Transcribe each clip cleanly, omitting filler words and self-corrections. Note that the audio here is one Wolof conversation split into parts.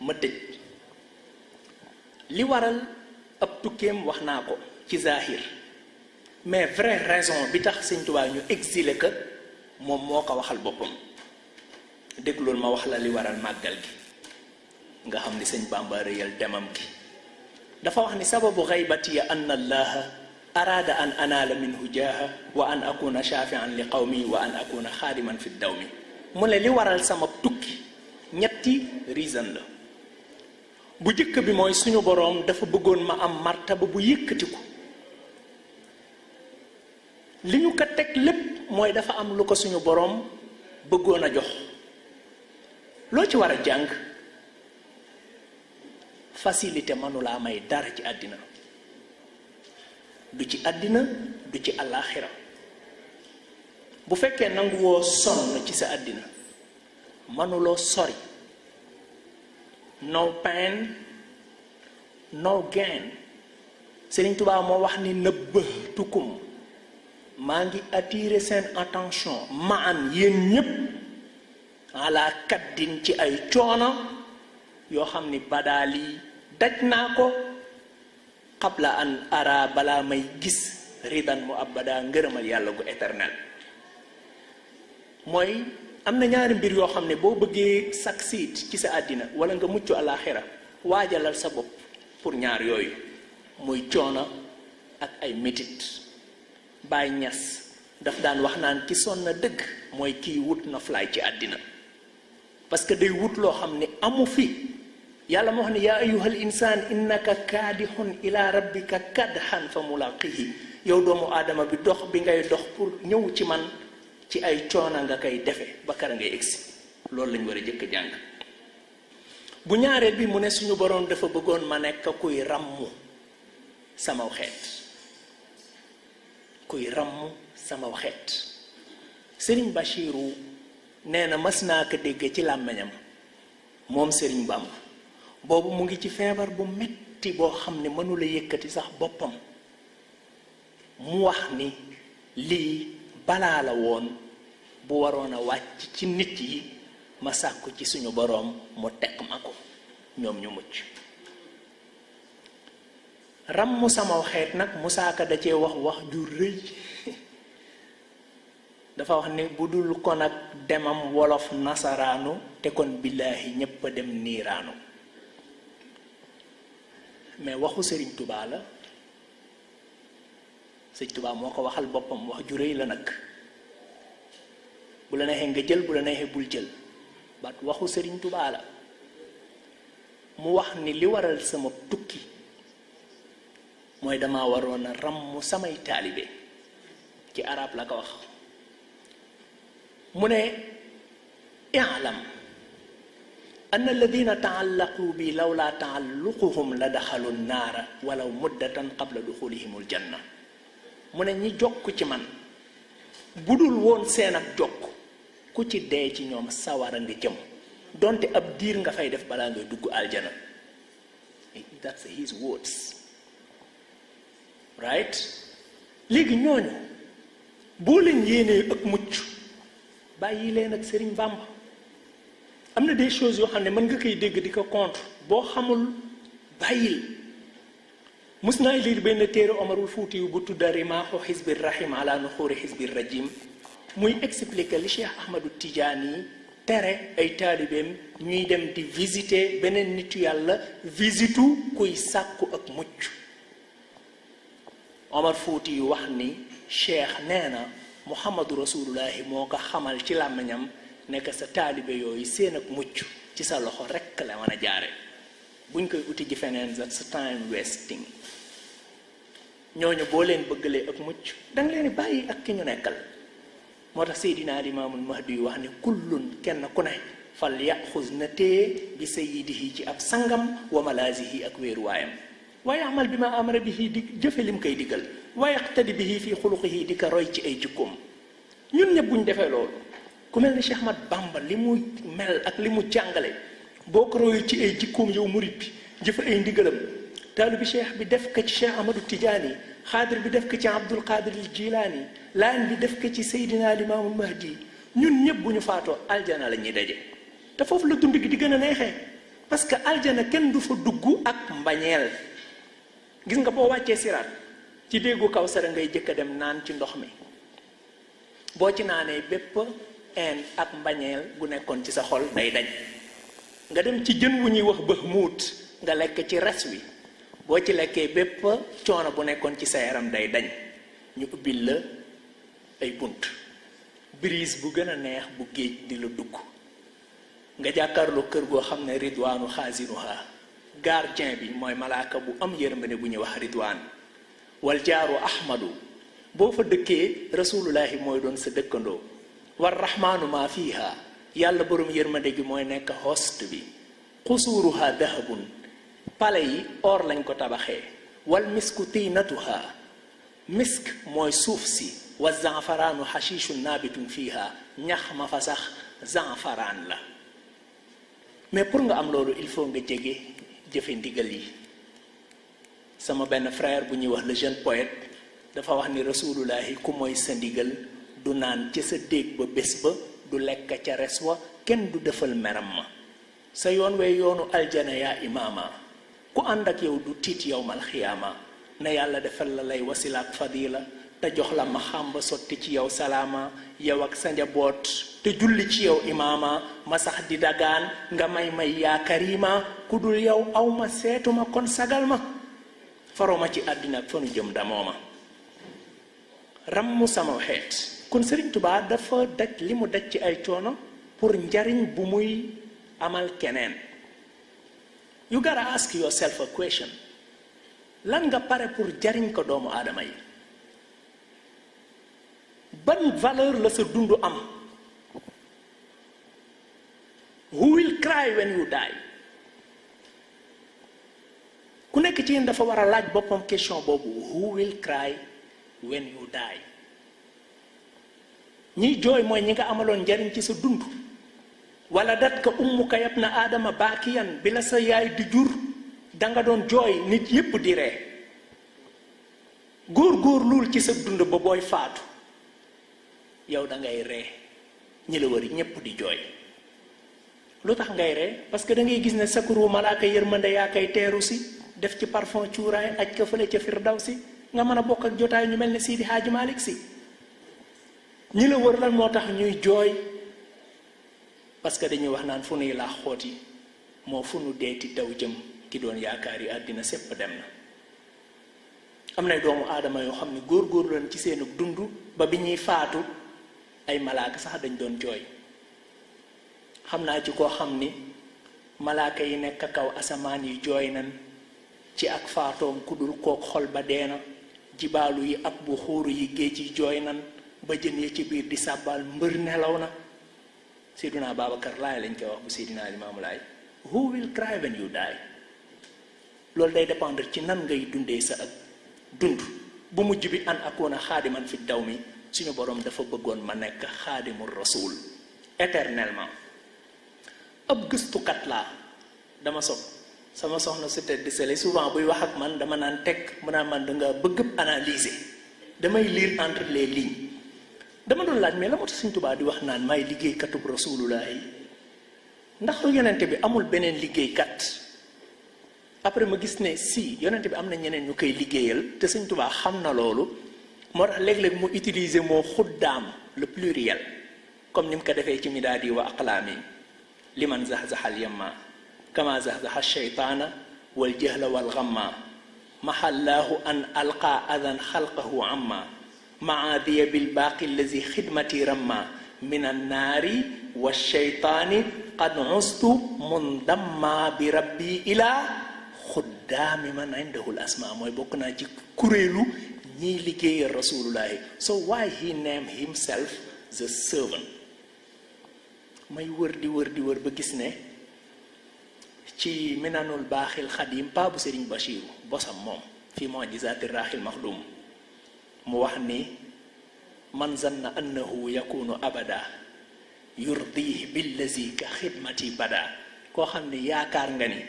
ma tëj li waral ab tukkeem wax naa ko ci zahir mais vraie raison bi tax sëñ Tuubaa ñu exilé que moom moo ko waxal boppam déglool ma wax la li waral màggal gi nga xam ni sëñ Bàmba réyal demam gi dafa wax ni sababu xaybati anna allaha araada an anaala minhu jaaha wa an akuna shafian li qawmi wa an akuna xaadiman fi dawmi mu ne li waral sama tukki ñetti reason la bu jëkk bi mooy suñu boroom dafa bëggoon ma am martaba bu yëkkatiku li ñu ko teg lépp mooy dafa am lu ko suñu boroom bëggoon a jox loo ci war a jàng facilité mënulaa may dara ci àddina du ci àddina du ci àllaaxira bu fekkee nangu woo sonn ci sa àddina mënuloo sori no pain no gain Sëriñ Tuubaa moo wax ni nëbbatukum maa ngi attirer seen attention ma an yéen ñépp ala kaddin ci ay coono yoo xam ni badaali daj naa ko qabla an ara balaa may gis ridan mu abada ngërëmal yàlla gu éternel mooy am na ñaari mbir yoo xam ne boo bëggee succeed ci sa àddina wala nga mucc àlaaxira waajalal sa bopp pour ñaar yooyu muy coono ak ay métit Baay Ñas daf daan wax naan ki sonn na dëgg mooy kiy wut na fly ci àddina parce que day wut loo xam ne amu fi yàlla moo wax ne yaa ayyuhal insaan innaka kaadixun ila rabbika kadhan fa mulaqihi yow doomu aadama bi dox bi ngay dox pour ñëw ci man ci ay coono nga koy defe ba kara ngay egsi loolu lañ war a jëkk jàng bu ñaareel bi mu ne suñu boroom dafa bëggoon ma nekk kuy ràmmu samaw xeet kuy ràmm sama xeet Sëriñ Bachiru nee na mas naa ko dégg ci làmmiñam moom Sëriñ Bàmba boobu mu ngi ci feebar bu metti boo xam ne mënula yëkkati sax boppam mu wax ni lii balaa la woon bu waroon a wàcc ci nit yi ma sàkku ci suñu boroom mu teg ma ko ñoom ñu mucc ràmm sama xeet nag Musaa Ka da cee wax ju rëy dafa wax ni bu dul kon ak demam wolof nasaraanu te kon billaahi ñépp a dem niiraanu mais waxu Sëriñ Tubaa la Sëriñ Tubaa moo ko waxal boppam wax ju rëy la nag bu la neexee nga jël bu la neexee bul jël bat waxu Sëriñ Tubaa la mu wax ni li waral sama tukki mooy dama waroon a ràmm samay taalibe ci arab la ko wax mu ne i'lam anna alladina taallaqu bi lawla taalluquhum la daxalu naara walaw muddatan qabla duxulihimul janna mu ne ñi jokk ci man budul woon seen ak jokk ku ci dee ci ñoom sawara nga jëm donte ab diir nga fay def balaa ngay dugg aljana. That's his words. Right? léegi ñooñu boo leen yéenee ak mucc bàyyi leen ak Sëriñ Bàmba am na des choses yoo xam ne mën nga koy dégg di ko contre boo xamul bàyyil. mus naa lire benn téere Omarul Fuuti bu tudda Rimaaxu Xisbi Rahim ala nuxuuri Xisbi Rajim muy expliquer li Cheikh Ahmadou Tidiane tere ay taalibeem ñuy dem di visiter beneen nitu yàlla visitu kuy sàkku ak mucc. Omar Fuuti yu wax ni Cheikh nee na Muhammadu Rasulullahi moo ko xamal ci làmmiñam nekk sa taalibe yooyu seen ak mucc ci sa loxo rekk la mën a jaare buñ koy uti ji feneen that's time wasting. ñooñu boo leen bëggalee ak mucc danga leen bàyyi ak ki ñu nekkal. moo tax Seydina Limaamul Mahdi yu wax ni kullun kenn ku ne fal yaxuz na téye bi sayyidihi ci ab sangam wa malaasihi ak wéeruwaayam waaye amal bi ma amara bihi di jëfe lim koy digal waaye iqtadi bihi fii xuluqihi di ko roy ci ay jikkoom. ñun ñëpp buñ defee loolu ku mel ni Cheikh Ahmad Bamba li mu mel ak li mu jàngale boo ko royul ci ay jikkoom yow murit bi jëfe ay ndigalam taalu bi cheikh bi def ko ci Cheikh Ahmadou Tidiane xaadir bi def ko ci Abdul Qadir al Jilaani laan bi def ko ci Seydina Limaamul Mahdi ñun ñëpp bu ñu faatoo aljana la ñuy daje te foofu la dund gi di gën a neexee parce que aljana kenn du fa dugg ak mbañeel. gis nga boo wàccee siraat ci déggu Kawsara ngay jëkk a dem naan ci ndox mi, boo ci naanee bépp een ak mbañeel gu nekkoon ci sa xol day dañ. nga dem ci jën wu ñuy wax bëx muut nga lekk ci res wi, boo ci lekkee bépp coono bu nekkoon ci sa yaram day dañ. ñu ubbil la ay bunt, brise bu gën a neex bu géej di la dugg, nga jàkkaarloo kër goo xam ne ridwaanu xaasinuha, gardien bi mooy malaaka bu am yërmande bu ñuy wax ridwaan. wal jaaru ahmadu, boo fa dëkkee rasulullahi mooy doon sa dëkkandoo. war rahmaanu maa fiiha, yàlla borom yërmande gi mooy nekk host bi. xusuuruha dahabun, pale yi or lañ ko tabaxee. wal misku tiinatuha, misk mooy suuf si. wa zanfaraanu xashiishun naabitun fiiha, ñax ma fa sax zanfaraan la. mais pour nga am loolu il faut nga jege jëfe ndigal yi. sama benn frère bu ñuy wax le jeune poète dafa wax ni rasulullahi ku mooy sa ndigal du naan ca sa déeg ba bés ba, du lekk ca res wa, kenn du defal meram ma. sa yoon wey yoonu aljana yaa imaama, ku ànd ak yow du tiit yowmal xiyaama. na yàlla defal la lay wasilaak fadila, te jox la ma xàmba sotti ci yow salaama. yow ak sa njaboot te julli ci yow imaama, ma sax di dagaan nga may yaa karima. ku dul yow aw ma seetuma kon sagal ma, faroma ci àddina ak fanu jëm damoo ma. rammu sama xeet. kon Sëriñ Tuubaa dafa daj li mu daj ci ay coono pour njariñ bu muy amal keneen. you gotta ask yourself a question. lan nga pare pour jariñ ko doomu aadama yi? ban valeur la sa dund am? who will cry when you die? ku nekk ci yéen dafa war a laaj boppam question boobu. who will cry when you die? ñiy jooy mooy ñi nga amaloon njariñ ci sa dund. wala dat ka ummuka yabna aadama baakiyan, bi la sa yaay di jur danga doon jooy nit yépp di ree. góor lul ci sa dund ba booy faatu yow dangay ree, ñi la wëri ñépp di jooy. lu tax ngay ree? parce que da ngay gis ne sakuru malaaka yërmande yaa koy teeru si, def ci parfum cuuraay aj ka fële ca firdawsi, nga mën a bokk ak jotaay ñu mel ne Sidi Haaji Malik Si. ñi la wër lan moo tax ñuy jooy? parce que dañuy wax naan fu nuy laax xooti moo fu nu deeti daw jëm, ki doon yaakaar yi àddina sépp dem na. am nay doomu aadama yoo xam ne góor leen ci seenu dund ba bi ñuy faatu ay malaaka sax dañ doon jooy. xam naa ci koo xam ni malaaka yi nekk kaw asamaan yi jooy nan ci ak faatoom ku dul kook xol ba deena. jibaalu yi ak bu xuuru yi géej yi jooy nan ba jën yi ci biir di sàbbaal mbër nelaw na. Seydina Babacar Laay lañ koy wax bu Seydina Limaamu Laay. who will cry when you die? loolu day dépendre ci nan ngay dundee sa ak dund. bu mujj bi an akoona xaadiman fi daw mi, suñu borom dafa bëggoon ma nekk xaadimul rasul éternellement. ab gëstukat laa, dama sob sama soxna su tedd sele souvent buy wax ak man dama naan teg mu naan man danga bëgg analyser, damay lire entre les lignes. dama doon laaj mais la moo tax Sëriñ Tuubaa di wax naan may liggéeykatub rasulullahi, ndax yonente bi amul beneen liggéeykat? après ma gis ne si yonente bi am na ñeneen ñu koy liggéeyal te Sëriñ Tuubaa xam na loolu, moo tax léeg-léeg mu utiliser moo xuddaam le pluriel, comme ni mu ko defee ci midaadi wa aqlaami. liman zahzahal yamma kama zahzaha shaytaana wal jahla wal ghamma mahallaahu an alqa adan xalqahu amma maadiya bil baaqi allazi xidmati ramma min annaari wa shaytaani qad ustu mundamma bi rabbi ila xuddaami man indahu l asma. mooy bokk naa ci kuréelu ñiy liggéeyal rasulullahi. so why he named himself the servant? may wër di wër ba gis ne ci minanul baaxil xadim pa bu Sëriñ Bachiru bosam moom fii mu'jizaati raaxil maxdum mu wax ni man zanna annahu yakunu abada yurdihi billazi ka xidmati bada. koo xam ne yaakaar nga ni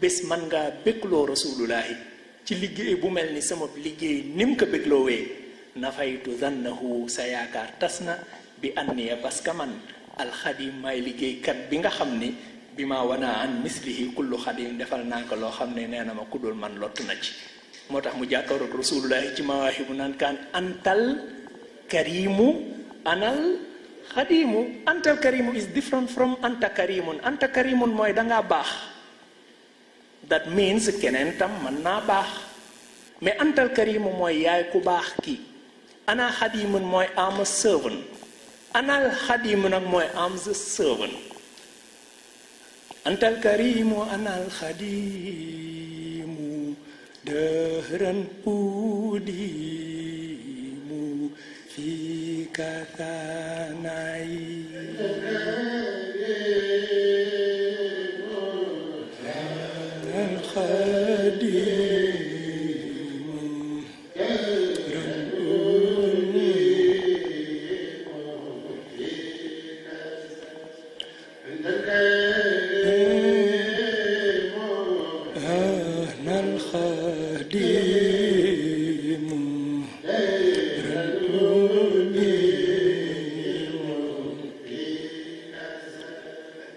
bés man ngaa bégloo rasulullahi ci liggéey bu mel ni sama liggéey nim ko bégloowee, nafaytu zannahu, sa yaakaar tas na bi anniya parce que man alxadim may liggéeykat bi nga xam ni bi ma wana an mislihi kullu xadim defal naa ko loo xam ne nee na ma ku dul man lottu na ci moo tax mu jàkkaaroog rasulullahi ci mawaahibu naan kaan antal karimu anal xadimu. Antal karimu is different from anta karimun. Anta karimun mooy dangaa baax, that means keneen tam mën naa baax, mais antal karimu mooy yaay ku baax ki. Ana xadimun mooy am a servant. Anal xadimu nag mooy am the servant. Antal karimu anal xadimu dëhran udimu fi kathanai. Anal xadimu dëhran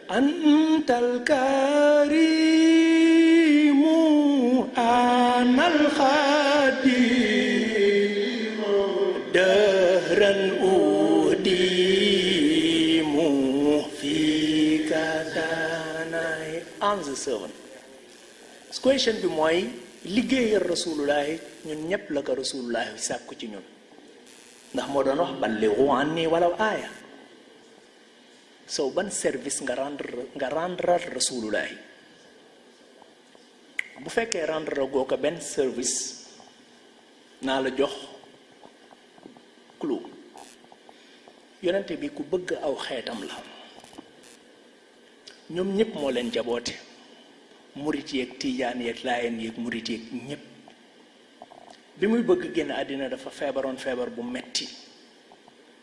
antal karimu anal khadimu dahran udimu fika tanai. I'm the servant. Question bi mooy liggéeyal rasulullahi ñun ñëpp la ko rasulullahi sàkku ci ñun ndax moo doon wax ballighu anni walaw aaya. So ban service nga rendre rasulullahi. Bu fekkee rendre goo ko benn service naa la jox clou. Yonente bi ku bëgg aw xeetam la, ñoom ñëpp moo leen jaboote, murit yeeg tiijaan yeeg laayeen yeeg murit yeeg ñëpp. Bi muy bëgg génn àddina dafa feebaroon feebar bu metti,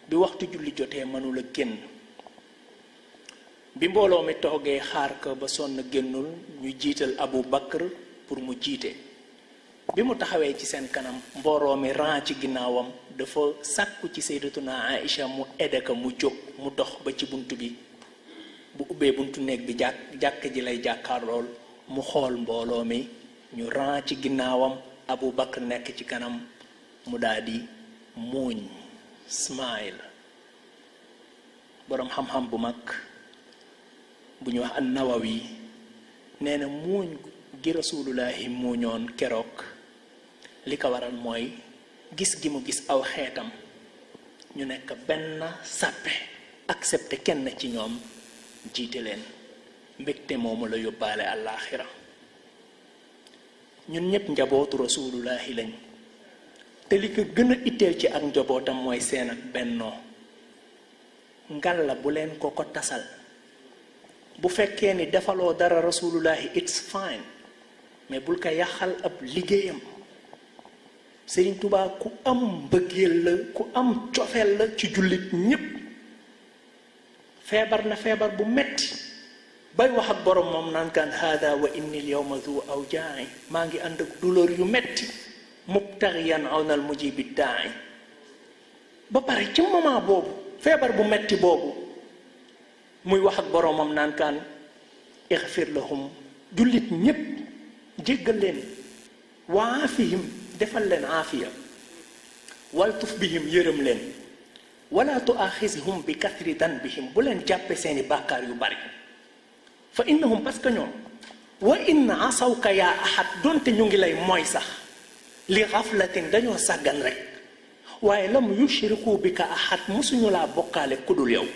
bi waxtu julli jotee mënula génn. Bi mbooloo mi toogee xaar ko ba sonn génnul, ñu jiital Abu Bakr pour mu jiite. Bi mu taxawee ci seen kanam mbooloo mi ran ci ginnaawam, dafa sàkku ci sayyidatuna Aïcha mu aide ko mu jóg, mu dox ba ci buntu bi. Bu ubbee buntu néeg bi jàkk ji lay jàkkaar lool, mu xool mbooloo mi ñu ran ci ginnaawam, Abu Bakr nekk ci kanam, mu daldi muuñ, smile. Boroom xam-xam bu mag bu ñu wax an-Nawawi nee na muuñ gi rasulullahi muuñoon keroog li ko waral mooy gis gi mu gis aw xeetam ñu nekk benn sàppe, accepté kenn ci ñoom jiite leen. mbégte moomu la yóbbaale àllaaxira. ñun ñëpp njabootu rasulullahi lañ, te li ko gën a itteel ci ak njabootam mooy seen ak bennoo. ngal la bu leen ko tasal. Bu fekkee ni defaloo dara rasulullahi it's fine, mais bul ko yàqal ab liggéeyam. Sëriñ Tuubaa ku am mbëggeel la, ku am cofeel la ci jullit ñépp. feebar na feebar bu metti bay wax ak borom moom naan kaan hada wa inni al-yawma dhu awjaa'i, maa ngi ànd ak douleur yu metti, mubtaghiyan awnal mujibi daa'i. ba pare ci moment boobu feebar bu metti boobu muy wax ak boromam naan kaan ixfir lahum, jullit ñépp jéggal leen, wa aafihim, defal leen aafiya, waltuf bihim, yërëm leen, wala tuaxizhum bi kathri danbihim, bu leen jàppe seeni bàkkaar yu bari. fa innahum, parce que ñoom wa in asawka yaa ahad, donte ñu ngi lay mooy sax li xaflatin, dañoo sàggan rek, waaye lam yushriku bika ahad, musuñu laa bokkaale kudul yow.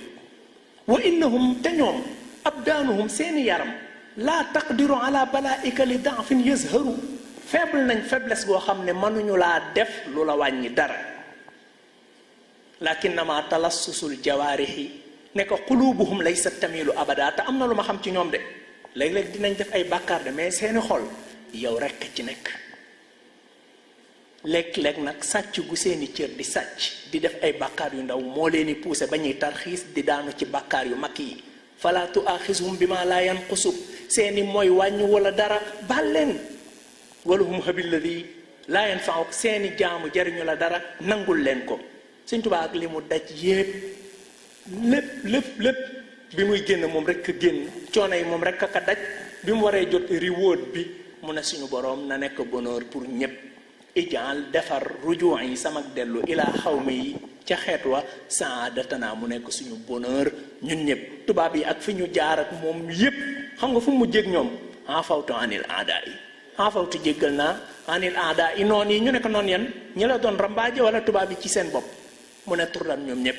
wa innahum, te ñoom abdaanuhum, seeni yaram laa taqdiru ala balaika li daafin yazharu, faible nañ faiblesse boo xam ne mënuñu laa def lu la wàññi dara. lakinnama talassusul jawaarihi, ne ko qulubuhum laysa tamilu abada. te am na lu ma xam ci ñoom de, léeg-léeg dinañ def ay bàkkaar de, mais seeni xol yow rekk ci nekk. léeg-léeg nag sàcc gu seeni cër di sàcc di def ay bàkkaar yu ndaw moo leen di poussé ba ñuy tarxiis di daanu ci bàkkaar yu mag yi. fala tuaxizhum bima la yanqusub, seeni mooy wàññi wala dara, baal leen. walahum habilladi la yanfauk, seeni jaamu jariñu la dara, nangul leen ko. Sëñ Tuubaa ak li mu daj yépp lépp bi muy génn moom rek a génn coono yi moom rek a ka daj bi mu waree jot reward bi mu ne suñu boroom na nekk bonheur pour ñëpp ijaal defar rujuwan yi sama dellu ilaa xawmi yi ca xeet wa saadatana mu nekk suñu bonheur ñun ñëpp tubaab yi ak fi ñu jaar ak moom yépp xam nga fu mu jég ñoom afawtu anil aada yi afawtu jéggal naa anil aada yi noon yi ñu nekk noon yan ñi la doon rambaaje wala tubaab yi ci seen bopp mu ne turdan ñoom ñëpp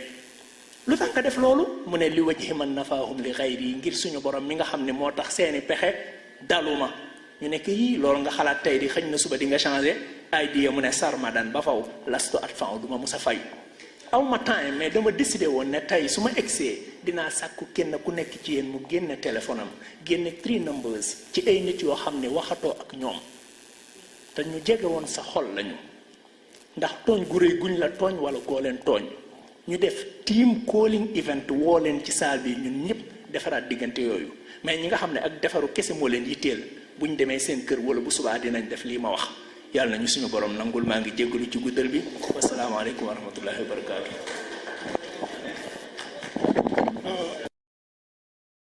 lu tax nga def loolu mu ne li wajhi man nafaahum li xayri yi ngir suñu borom mi nga xam ne moo tax seeni pexe daluma ñu nekk yii loolu nga xalaat tey di xëñ na suba di nga changé ay diye mu ne sarmadan ba faw lasto at faw duma musa fay aw ma time mais dama décidé woon ne tey su ma egsee dinaa sàkku kenn ku nekk ci yéen mu génne téléphone am génne 3 numbers ci ay nit yoo xam ne waxatoo ak ñoom te ñu jege woon sa xol lañu ndax tooñ gu rëy guñ la tooñ wala koo leen tooñ ñu def team calling event woo leen ci saal bi ñun ñëpp defaraat diggante yooyu mais ñi nga xam ne ak defaru kese moo leen yitteel bu ñu demee seen kër wala bu subaa dinañ def lii ma wax yàlla na ñu suñu borom nangul maa ngi jéggalu ci guddal bi wasalaamaaleykum wa rahmatullahi wa barakaatu.